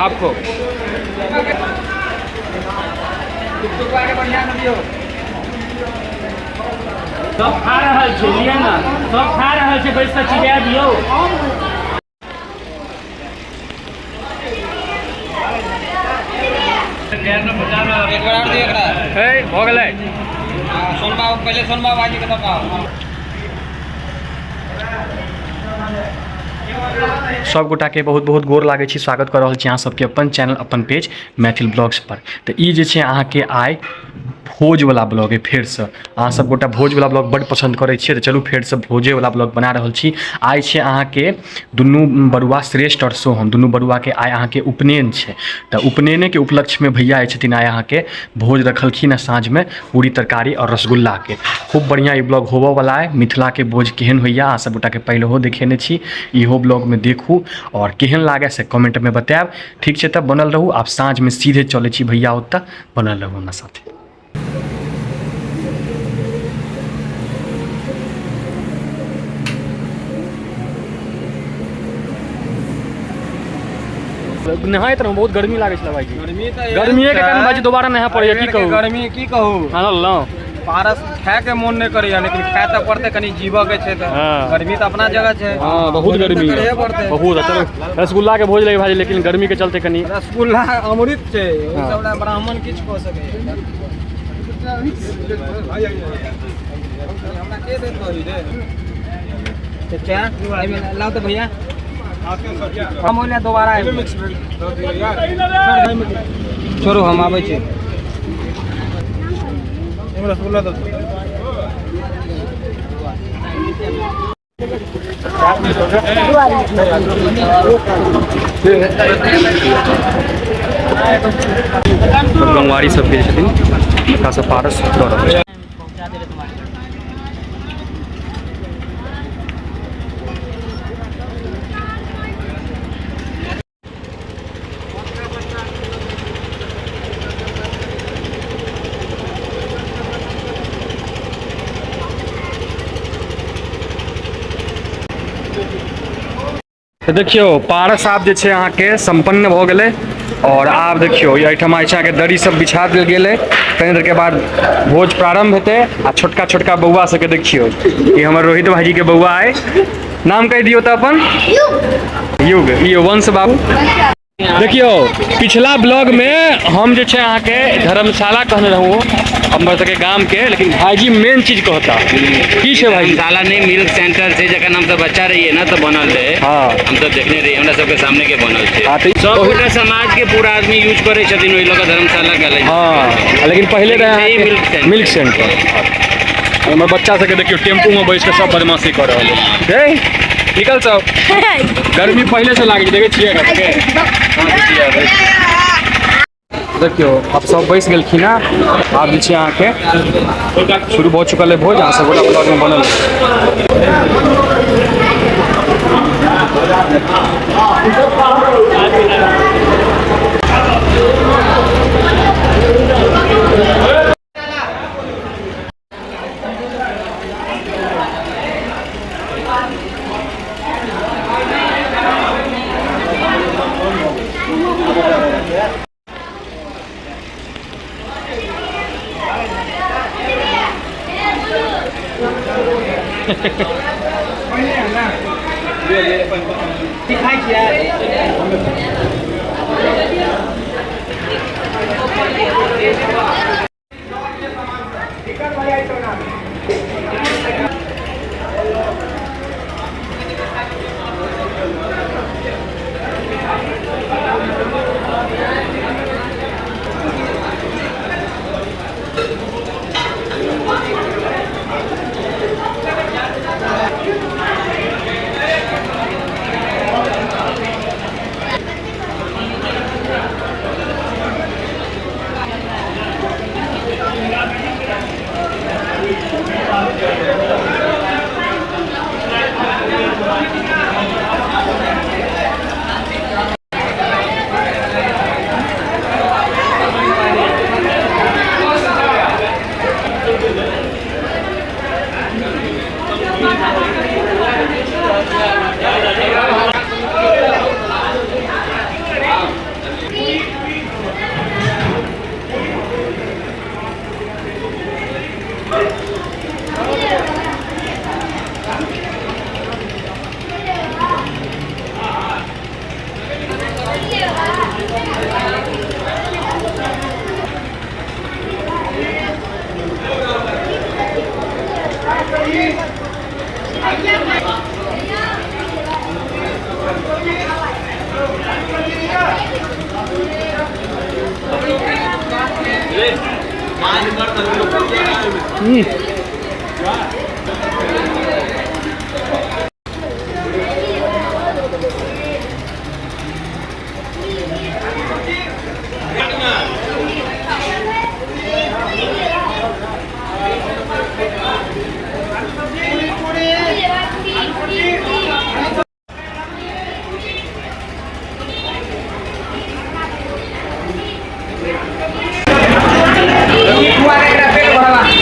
आपको सब खा रहल छै, लिअ ने, सब खा रहल छै, बैस कऽ चिड़िया दियौ। एक बार और दियो एकरा। हे, भऽ गेलै। सोनबा पहिले, सोनबा बाजी के तब आओ। सब गोटाके बहुत बहुत गोर लागै छी, स्वागत कऽ रहल छी अहाँ सबके अपन चैनल अपन पेज मैथिल ब्लॉग्स पर। तऽ ई जे छै अहाँके आइ भोजवला ब्लॉग अइ। फेरसँ अहाँ सब गोटा भोजवला ब्लॉग बड्ड पसन्द करै छियै, तऽ चलू फेरसँ भोजेवला ब्लॉग बना रहल छी। आइ छै अहाँके दुनू बरुआ श्रेष्ठ आओर सोहम, दुनू बरुआके आइ अहाँके उपनयन छै। तऽ उपनयनेके उपलक्ष्यमे भैया जे छथिन आइ अहाँके भोज रखलखिन हँ साँझमे, पूरी तरकारी आओर रसगुल्लाके। खूब बढ़िआँ ई ब्लॉग होबऽवला अइ। मिथिलाके भोज केहन होइए अहाँ सब गोटाके पहिलहो देखेने छी, इहो ब्लॉगमे देखू आओर केहन लागै से कमेन्टमे बतायब। ठीक छै, तऽ बनल रहू। आब साँझमे सीधे चलै छी भैया ओतऽ, बनल रहू हमरा साथे। नहाइत रहूँ, बहुत गर्मी लागै छलै भाईजी। गर्मी तऽ गर्मीए के कारण भाईजी दोबारा नहाय पड़ैया, की कहू। गर्मी की कहू। आनल पारस खाय के मोन नहि करैया, लेकिन खाय तऽ पड़तै, कनि जीवऽ के छै तऽ। हाँ। गर्मी तऽ अपना जगह छै। हाँ, बहुत भोजन तऽ गर्मी करहे है पड़तै। बहुत। चलो रसगुल्ला के भोज लगे भाजी, लेकिन गर्मी के चलते कनि रसगुल्ला अमृत छै, ओहि हाँ। सब लए ब्राह्मण किछु कऽ सकैया। हमरा के देत दही रे चचा? एहिमे लाउ तऽ भैया, हम ओहि लए दोबारा आबि। छोड़ू, हम आबै छी। रसगुल्ला दो। गंवारी सब जे छथिन हुनका सब पारस दऽ रहल छै। तऽ देखियौ पारस आब जे छै अहाँके सम्पन्न भऽ गेलै। आओर आब देखियौ एहिठमा जे छै अहाँके दरी सब बिछा देल गेलै, कनि देरके बाद भोज प्रारम्भ हेतै। आ छोटका छोटका बौआ सबके देखियौ, ई हमर रोहित भाईजीके बौआ अइ, नाम कहि दियौ तऽ अपन। युग। ई वंश बाबू। देखियौ पिछला ब्लॉग में हम जे छै अहाँके धर्मशाला कहने रहूँ हमर सबके गाम के, लेकिन भाईजी मेन चीज कहता की छै भाईजी? धर्मशाला नहीं, मिल्क सेंटर छै, जखन हम सब बच्चा रहिए ना तऽ बनल रहे। हाँ। हम सब देखने रहिए, हमरा सबके सामने के बनल छै। हाँ, तऽ सब गोटा समाज के पूरा आदमी यूज करै छथिन, ओहि लऽ कऽ धर्मशाला कहलै। हाँ, लेकिन पहिले रहे लेकिन अहाँके मिल्क सेंटर। Milk centre. हमर बच्चा सबके देखियौ टेम्पू में बैस के सब बदमाशी कऽ रहल है। हे, निकल सब, गर्मी पहिले से लागै छै, देखै छियै एकरा सबके? देखियौ आब सब बैस गेलखिन हँ, आब जे छै अहाँके शुरू भऽ चुकल है भोज। अहाँ सब गोटा ब्लॉग में बनल।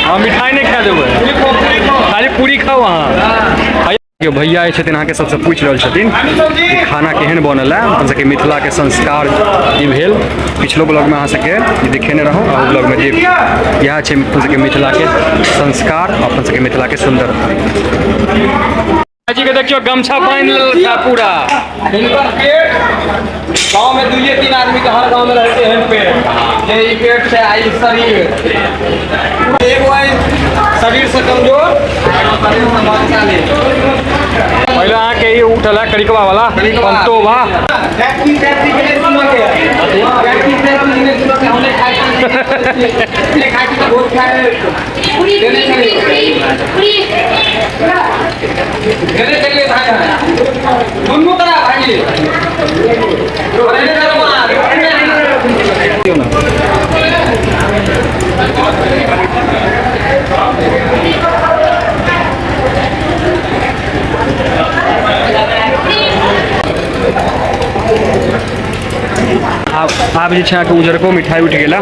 हाँ, मिठाई नहीं खा देबै, खाली पूरी खाओ अहाँ। भैया जे छथिन अहाँके सबसँ पूछि रहल छथिन कि खाना केहन बनल है। अपन सबके मिथिलाके संस्कार ई भेल। पिछलो ब्लॉगमे अहाँ सबके ई देखेने रहूँ, आ ब्लॉगमे जे इएह छै अपन सबके मिथिलाके संस्कार, अपन सबके मिथिलाके सुन्दरता। जी के देखियो गमछा बान्हि लेलक है पूरा। हिनकर पेट गाँव में 2-3 आदमी के हर गाँव में रहते हैं पेट, जे ई पेट से आई शरीर एगो आई शरीर से कमजोर, एगो शरीर से बलशाली। पहले अहाँ के ई उठल है करिकवा वाला, करिकवा। पंतोबा। फैक्ट्री फैक्ट्री के नहीं सुनल के। फैक्ट्री फैक्ट्री के नहीं सुनल के, हमने खाई थी। हमने खाई थी तो बहुत खाए। देने चलिए। देने चलिए भाई। दुनू तरह भाई। देने चलो वहाँ। आब जे छै अहाँके उजरको मिठाई उठि गेला।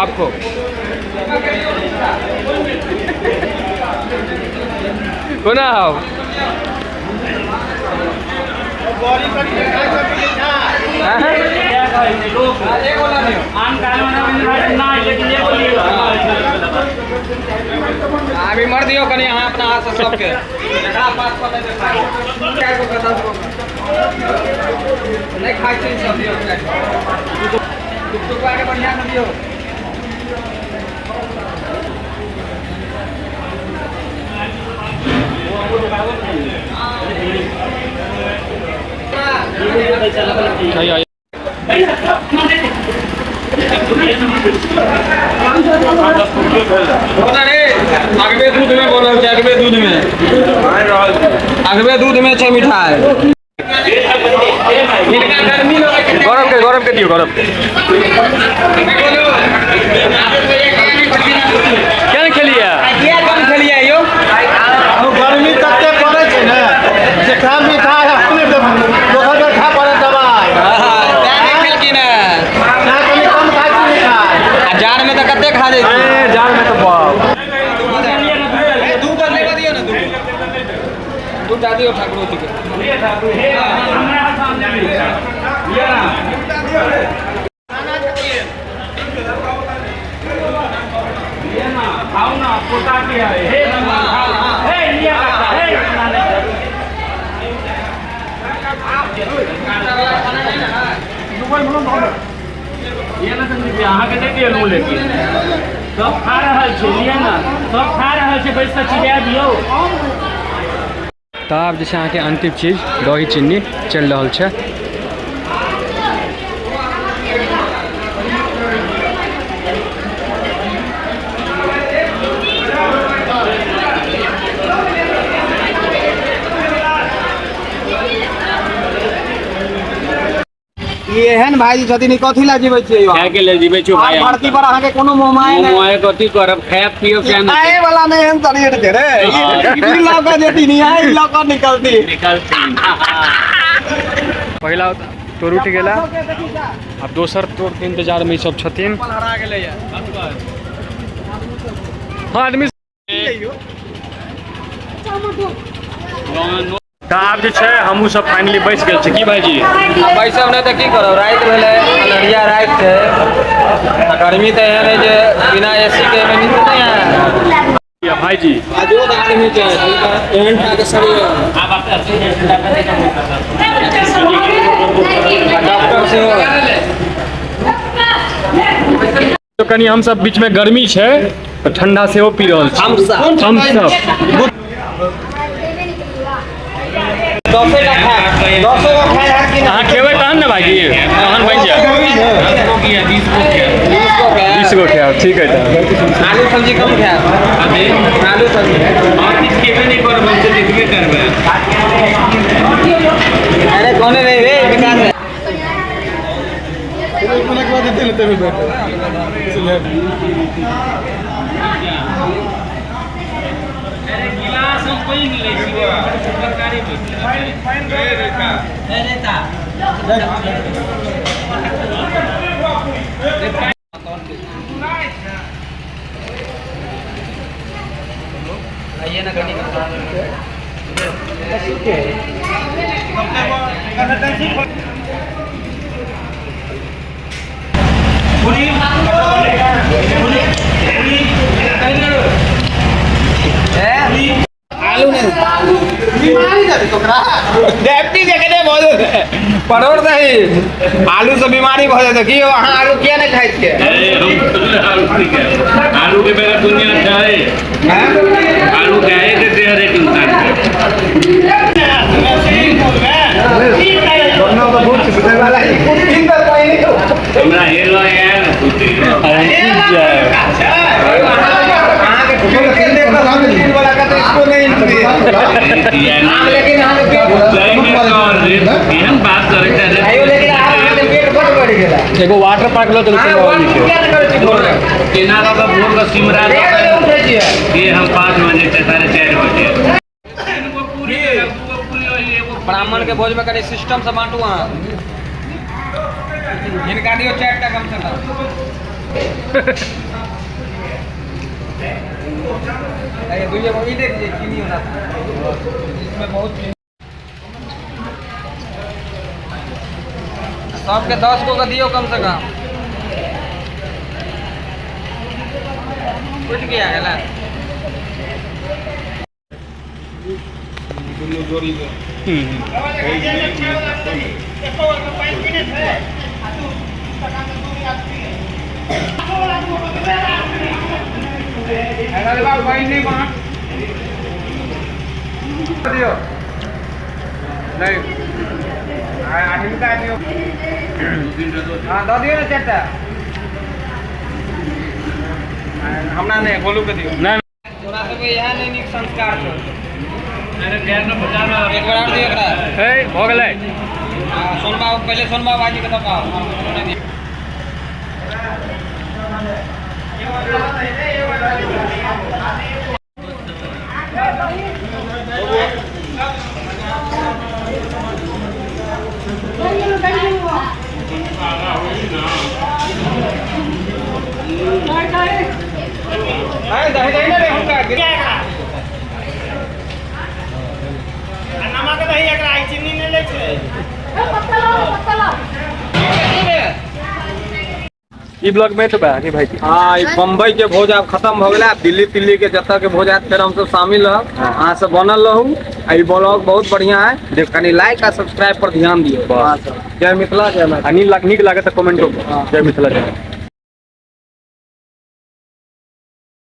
आपको कोना आओ? अभी मर दियो कनी अहाँ अपना हाथ से सबके। एकरा पास पर नहीं खाइ। चारि गो के 10 गो। नहीं खाइ छी सब दियो। टुकटुकवा के बढ़िया से दियो। अगबे दूध में बनल छै, अगबे दूध में। अगबे दूध में छै मिठाई। हिनका गर्मी लगै छै। गरम के दियौ, गरम। केना खेलियै? किया कम खेलियै यौ? गर्मी तते पड़ै छै ने जे खा मिठाई अपने दोसर बेर खा पड़त दवाई। हाँ, तें नहि खेलखिन हेँ। ना कनि कम खाइ छी मिठाई। आ जाड़ में तऽ कते खा जाइ छै? ए, जाड़ में तऽ बाप। दू गो लेबऽ दियौ ने, दू गो। दू टा दियौ ठाकुरो जी के। अहाँके नहि देलहुँ, लेकिन सब खा रहल छै, लिअ ने, सब खा रहल छै, बैस कऽ चिड़िया दियौ। तऽ आब जे छै अहाँके अंतिम चीज दही चीनी चलि रहल छै। ई एहन भाईजी छथिन, ई कथी लए जीबै छियै यौ? खाय के लेल जीबै छियौ भाई। आब भर्ती पर अहाँके कोनो मोह माया नहि। मोह माया कथी करब, खायब पियब किया नहि? खाय वाला नहि एहन शरीर छै रे। ई लऽ कऽ जेथिन, यहाँ ई लऽ कऽ निकलती। निकलती। पहिला तोड़ उठि गेला, आब दोसर तोड़के इंतजारमे ई सब छथिन। हरा गेलैया। हाँ आदमी। तऽ आब जे छै हमहूँ सब फाइनली बैस गेल छी। की भाईजी? आ बैसब नहि तऽ की करब? राति भेलै, अन्हरिया राति छै आ गर्मी तऽ एहन है जे बिना एसी के एहिमे नींद नहि आयत। या भाईजी? आजो आदमी के एहन टा के शरीर, आ डॉक्टर सेहो। तो कनि हमसब बीचमे गर्मी छै तऽ ठंडा सेहो पी रहल छी। हमसब 10 टा खाय, 10 गो खाय हैत कि? अहाँ खेबै तहन ने भाईजी, तहन बनि जायत। 20 गो खाय। 20 गो खायब, ठीक है तऽ। आलू सब्जी कम खायब, आलू सब्जी। अरे कोने नहीं रे विकास है। एक मिनट के बाद देते लेते हुए बैठे। गिलास हम पानि लै छी, तरकारी। आइए ना कनी। आलू नहीं, डायबिटीज एकरे भऽ जेतै। परोड़ दही आलू से बीमारी भऽ जेतै। की यौ, अहाँ आलू किया नहि खाइ छियै? आलू के बगैर दुनिया छै? आलू गाय के दे हरेक इंसान के। हमरा हेल आयल अहाँके वाला का तो इसको नहीं। लेकिन अहाँके पेट एहन बात करै छै। आइयो, लेकिन अहाँके पेट बड बढ़ि गेला। एगो वाटर पार्क लऽ चलू। अहाँ walking किया नहि करै छी भोर मे? केना कऽ के भोर के सिमरा। कए बजे उठै छियै? ये हम 5 बजे छै, 4:30 बजे। पूरी, दूगो पूरी और एगो। ब्राह्मण के भोज में कनि सिस्टम से बांटू। अहाँ हिनका दियौ चारि टा कम से कम। अरे दुइये गो ई देख, चीनी होना इसमें बहुत चीनी। सबके 10 गो के दियौ कम से कम। उठ गया गेला। दुनू जोड़ी दो। अरे बाबू, पानि नहीं बाँट दियौ। नहीं, आ हिनका दियौ। हाँ, दऽ दियौ ने चारिटा। हमरा नहि, गोलू के दियौ। नहि। तोरा सबके इएह नहि नीक संस्कार छौ। अरे गैर में बचा। एक बार आओर दियौ एकरा। हे, भऽ गेलै। हाँ, सोनमा, पहिले सोनमा बाजी के तब आओ। आओर कुछो नहि दियौ। नहीं, दही दही ने हुनका। नमक दही एकरा, चीनी नहि लै छै। पत्ता लाओ, पत्ता लाओ। ई ब्लॉग में तो बा की भाईजी? हाँ, ई बम्बई के भोज आब खत्म भऽ गेलै। आब दिल्ली तिल्ली के जतऽ के भोज आयत, फेर हमसब शामिल रहब। अहाँ सब बनल रहू। आ ई ब्लॉग बहुत बढ़िया है। देख। कनि लाइक आ सब्सक्राइब पर ध्यान दियौ अहाँ सब। जय मिथिला, जय मैथिली। आ नीक नीक लागत तऽ कमेंटो। जय मिथिला, जय।